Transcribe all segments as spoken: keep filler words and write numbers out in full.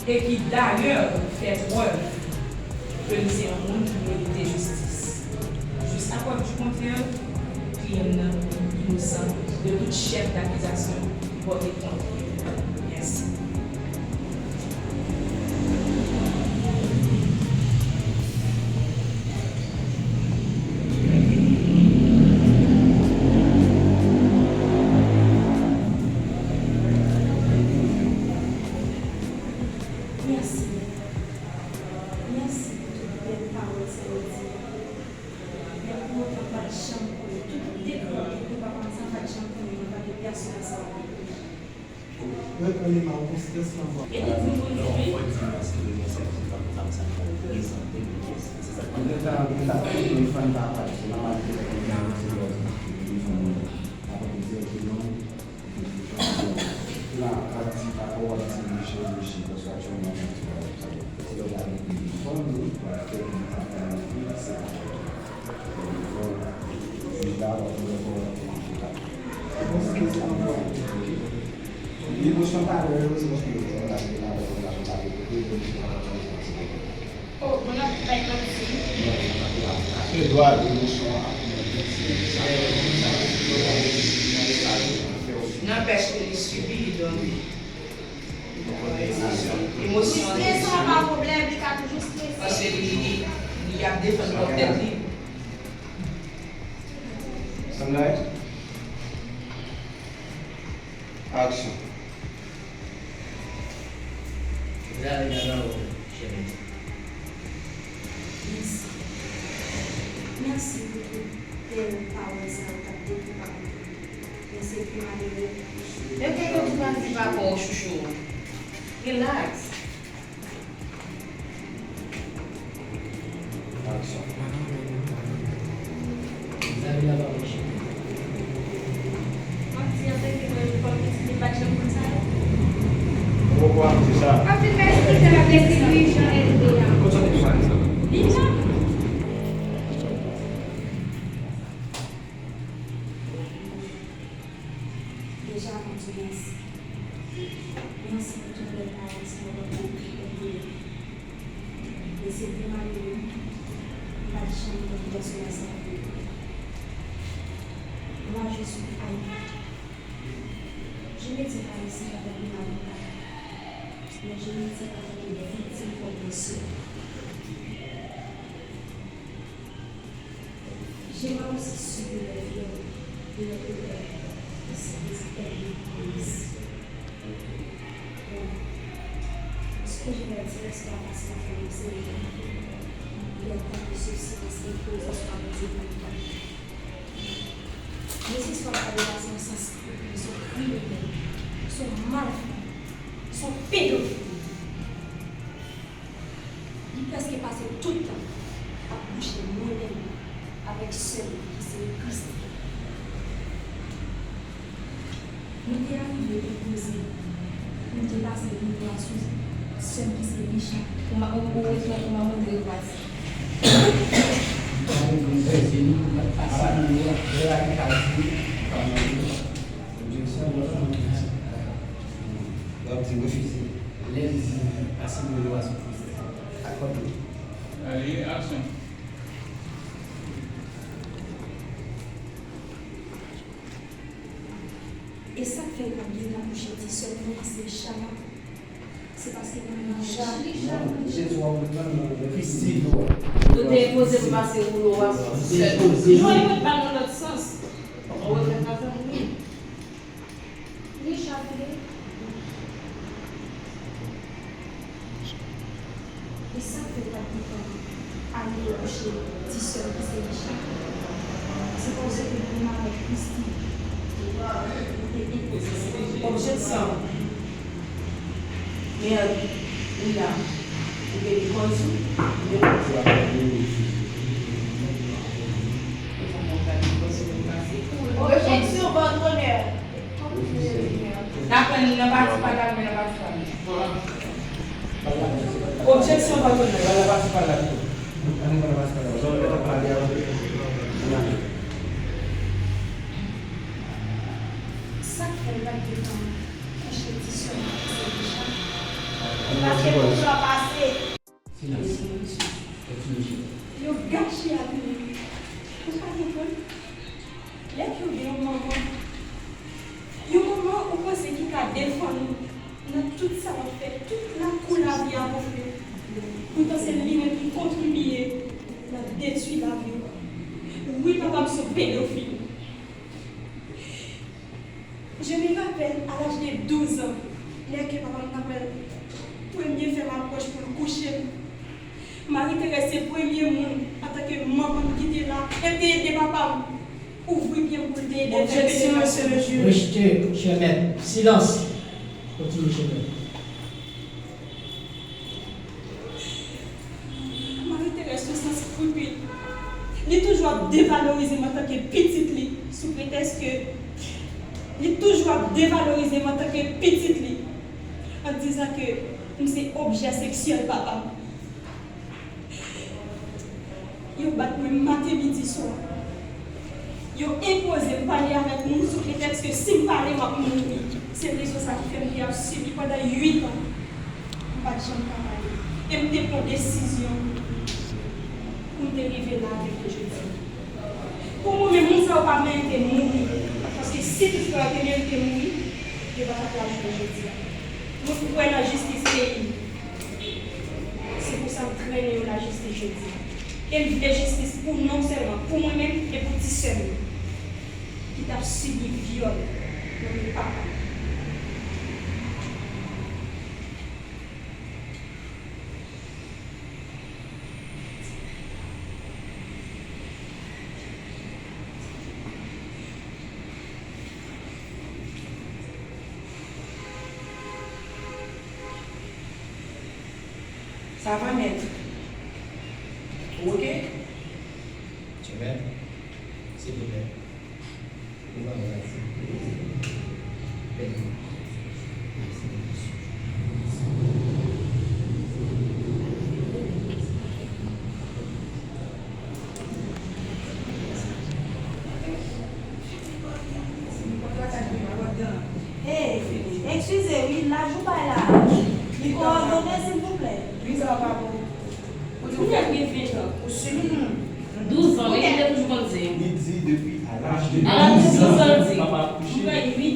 E ki dayè fè prèv ke li se yon moun ki merite jistis. Jiska prèv di kontrè, kliyan m nan inosan de tout chèf dakizasyon ki pòte kont li. Mèsi. Mèsi. Mèsi pou tout bèl pawòl sa yo di. Men pou otan, m pa t janm konnen. Tout dekrè ou te pran sa, m pa t janm konnen antanke pèsonèl sa w ap dekrè. Wi, Anima, ou gen strès nan vwa. E li di m pou l di wi. Non, ou di m paske li gen sètifika pou sa, sa prezante pou pyès. Se sa k pa. Mwen gentan, mwen gentan, mwen fann pa pale, se nòmal ke mwen gen yon ti lòt. Mwen fann mwen. Apre, direkteman, Plan pratik akò w ap dirije, dirije, paske aktyèlman, se lè w pral ekri yon fòm, wi, w ap fè yon travay, wi, se pa yon fòm. Jij la, w ap fè yon fòm, w ap fè yon fòm. Bon, se kesyon an fòm, ok? Li pran chan talè, se paske yo di m la, se talè, se talè, se talè. Oh, bon, n ap bay manti. Se dwa de mousyon ak mwen. Nanpèch ke li sibi, donk, li konnen emosyon. Li strese, pa pwoblèm, li ka toujou strese. Paske li, li, li ap defann pwòp tèt li. Sunlight? Action. Mèsi. Mèsi pou tout bèl pawòl sa yo k ap dekri pa kote. Men se pi malere. Men kote w di pa di pa pa w chouchou. Relax. Action. Vous avez la parole, chef. M ap di antanke mwen, kòm pitit, li pa t janm konn sa yo. Ou poko ap di sa. M ap di mèsi, se la desizyon L D A. Li la. Deja, m ap di w mèsi. Mèsi pou tout bèl pawòl sa yo w ap dekri L D A. Men se byen malere, m pa t janm konn pèsonèl sa yo. Moi, je suis haï. Je me tiens pas ici en tant qu'un avocat, mais je me tiens en tant que victime comme ma sœur. J'ai moi aussi subi les viols de notre père, ici, ici, Moïse. Bon, ce que je vais dire, ça va passer à la télévision. Il est temps que ce silence imposé soit brisé par le temps. Mesye sa yo pale la se yon sanskrit, se yon kriminèl, se yon malfrè, se yon pedofil. Li prèske pase tout tan ap bouche mwen menm avèk sè m ki se Christy. Nou te arive depoze pou n te pase nivo a sou sè m ki se Richard. Ou ma-, ou, ou retounen pou m montre w pati. W ap di refize. Lendi, pase moulo a sou Kristi. Akòde. Ale, aksyon. E sa k fè l pa t gentan kouche ti sè l nan ki se Chama? Se paske mwen nan Chama. Kristi. Nou te poze pou pase woulo a sou sè l. Nou al met bal nan lòt sans. Ou wè fè sa fè mouri. Li chape. E sa k fè l pa t gentan ale kouche ti sè l ki se Richard? Se paske l te nan avèk Christy. Li te enpozisyon. Objeksyon. Mèt, wi la. Ou te li kòz ou? Objeksyon, vòt onè. N ap pran li nan pati pa l la, men nan pati pa l la. Objeksyon, vòt onè. Nan pati pa l la. Ann nan pati pa l la. Zòn mèt ap pale avè l. Sa k fè l pa t gentan kouche ti sè l nan pase deja? Paske pou sa pase. Silans. Kontinye, chèf. Yo gache avè nou. Ou pa konprann? Lè ke w gen yon manman, yon manman ou panse ki ka defann ou nan tout sa w ap fè, tout lakou lavi a gonfle. Poutan se li menm ki kontribye nan detwi lavi w. Wi, papa m se yon pedofil. Je me rappelle, à l'âge de douze ans, lè ke papa m t ap premye fè m apwòch pou l kouche m. Marie Thérèse se premye moun, antanke manman m ki te la, e te ede papa m ouvri pye m pou l te ede m fè Objection, Monsieur le Juge. Rejte, chè mèt. Silans. Kontinye, chè mèt. Marie Thérèse te san skripil. Li toujou ap devalorize m antanke pitit li, sou pretèks ke li toujou ap devalorize m antanke pitit li, an dizan ke m se objè seksyèl papa m. Yo bat mwen maten, midi, swa. Yo enpoze m pale avèk moun sou pretèks ke si m pale, m ap mouri. Se rezon sa ki fè m te ap sibi pandan uit an. M pa t janm ka pale. E m te pran desizyon pou m te rive la avèk yo jodi a. Pou mwen menm, moun sa yo pa merite mouri. Paske si tout frè yo te merite mouri, yo pa t ap la jounen jodi a. Mwen kwè nan jistis peyi m. Se pou sa m trennen yo lajistis jodi a. E m vle jistis pou, non sèlman pou mwen menm, men pou ti sè m yo ki t ap sibi vyòl nan men papa m. Sa va, mèt? Ou oke? Chè mèt, silvouplè. Hey, eskize wi, laj ou bay la, li kowòdone, silvouplè. Wi, sa va, papa. Ou di w gen ven tan. Ou si. Douz an, men li te toujou konn di. Li di depi a laj de douz an, papa kouche. Wi,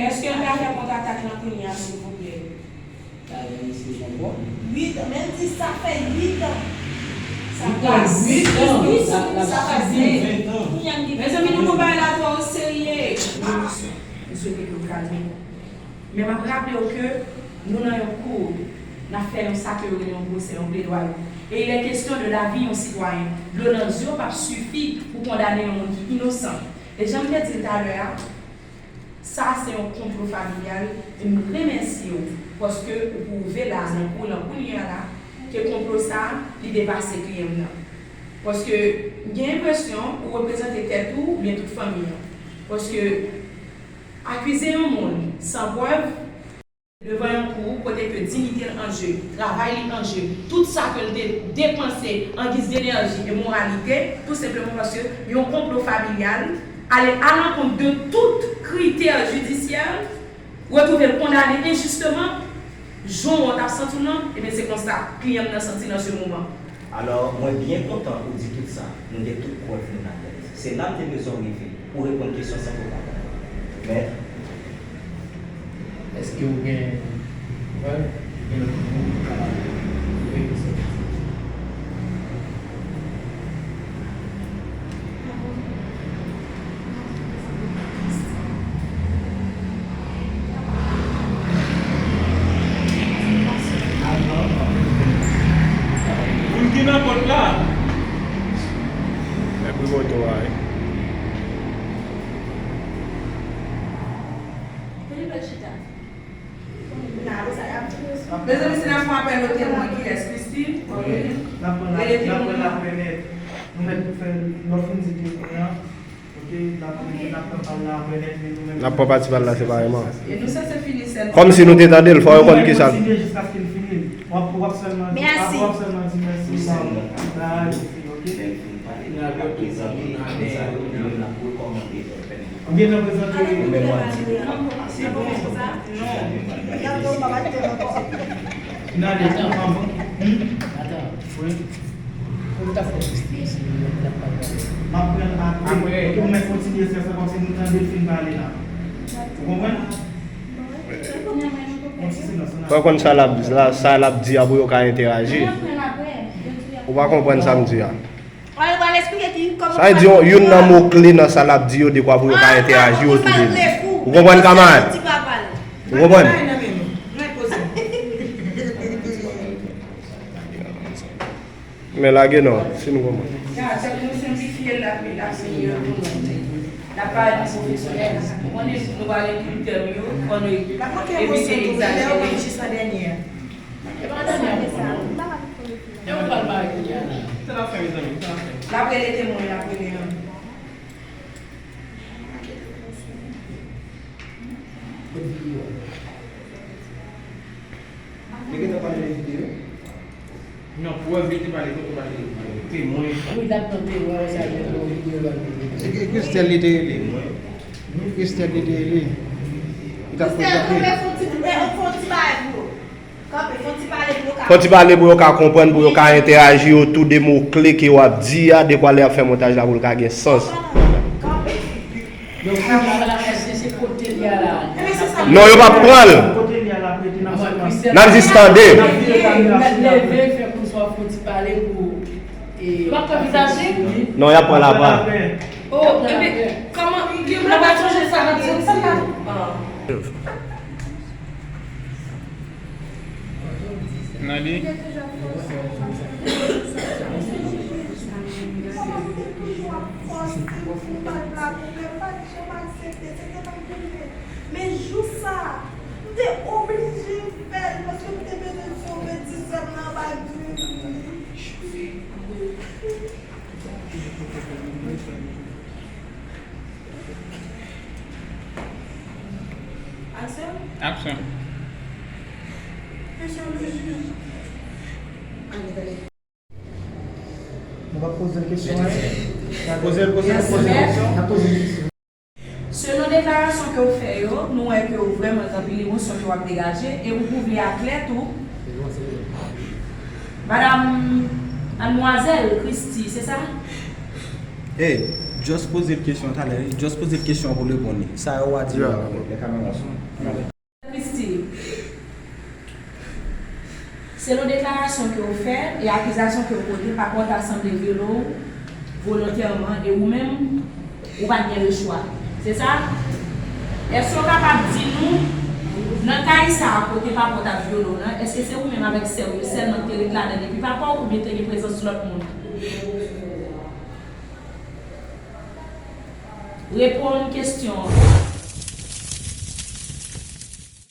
èske l ka fè kontratak lan kounye a, silvouplè? Uit an, men l di sa fè uit an. Sa pase. Uit an, sa pase. Mezanmi, nou pran bagay la twò oserye. M swete ke w kalme. Men m ap raple w ke nou nan yon kou, n ap fè yon sa ke yo rele yon pwosè, yon pledwaye. Et il est question de la vie yon sitwayen. Dlo nan zye w p ap sifi pou kondane yon moun ki inosan. E jan m te di l talè a, sa se yon konplo familyal. E m remèsye w paske ou pwouve la nan kou, nan kounye a la, ke konplo sa a, li depase kliyan m nan. Paske m gen enpresyon ou reprezante tèt ou oubyen tout fanmi an. Paske Akize yon moun san prèv devan yon kou kote ke diyite l an je, travay li an je, tout sa ke l te depanse an giz denèji e moralite, tou senpleman paske yon konplo familyal ale alankont de tout kritè jidisyè, retwouve l kondane enjisteman, Jan w t ap santi w nan, ebyen se konsa kliyan m nan santi nan se moman. Alò, mwen byen kontan ou di tout sa. Nou gen tout prèv nou nan tèt. Se la m te bezwen w rive pou w reponn kesyon san pou konprann. Mèt. Èske w gen prèv? Gen lòt moun ki ka regle sa? Moun ki nan kont la. Lè pou moto a, wi. Mezanmi, si n ap fè apèl o temwen, kiyès? Christy? Rele temwen nan. N ap fè, lè w fin di temwen an, ok, n ap, n ap pran pal la apre nèt, men nou menm. N ap pran pati pal la separeman. E nou sanse fini sèl. Kòmsi nou te tande l, fò yo konn ki sa l. Kontinye jiskaske l fini. W ap, w ap sèlman di, w ap sèlman di mèsi. Mèsi. Bye, ok. Lè l fin pale, l ap prezante, men sa yo, li menm l ap rekòmande. Ou gentan prezante wi. Ou menm w ap di. Se bon. Non. N ale anvan. Hmm? Wi. M ap pran apre. Ok, ou mèt kontinye fè sa kòmsi nou tande l fin pale la. Ou konprann? Yon ti silans, non? Fò w konn sa l ap, sa l ap di a pou yo ka entèyaji. Ou pa konprann sa m di a. Sa vle di, yon, youn nan mo kle nan sa l ap di yo, dekwa pou yo ka entèyaji yo tou de. Ou konprann, kamarad? Ou konprann? Men lage non, si nou konprann. L ap pale pi pwofesyonèl. Ou konnen nou pa gen kilti yo, fò nou evite egzajere. L ap rele temwen, l ap rele an. Li gentan pale de videyo? Non, prèv li te pale, kote pale temwen. Wi, l ap nan temwen, sa gen yon videyo l ap. Se ki Christelle li te rele? Christelle li te rele. Li t ap fè kanpe. Fè yon ti bagay pou yo. Fò ti pale pou yo ka konprann, pou yo ka entèyaji otou de mo kle ke w ap di a, dekwa lè y ap fè montaj la pou l ka gen sans. Non, yo p ap pran l. N ap jis tande. Non, y ap pran l apa. Nan li. Men jou sa, m te oblije fè l paske m te bezwen sove ti sè m nan anba gri. Aksyon. Aksyon. Mesye le jij. Nou pa poze l kesyon, en? Poze l, poze l, poze l kesyon. N ap poze l kesyon. Selon deklarasyon ke w fè yo, nou wè ke w vrèman gen anpil emosyon ke w ap degaje e ou pwouve a klè tou. Madam, madmwazèl Christie, se sa? Hey, just poze l kesyon talè, wi. Just poze l kesyon pou l reponn li. Sa yo w a di yo, lè kamera sou. Christie, selon deklarasyon ke w fè e akizasyon ke w pote, papa w ta sanble vyole w volontèman e ou menm, ou pa t gen lechwa. Se sa? Èske w kapab di nou, nan kay sa a kote papa w t ap vyole w lan, èske se ou menm avèk sè w yo sèlman ki te ret ladan l epi papa w oubyen te gen prezans lòt moun? Reponn kesyon an.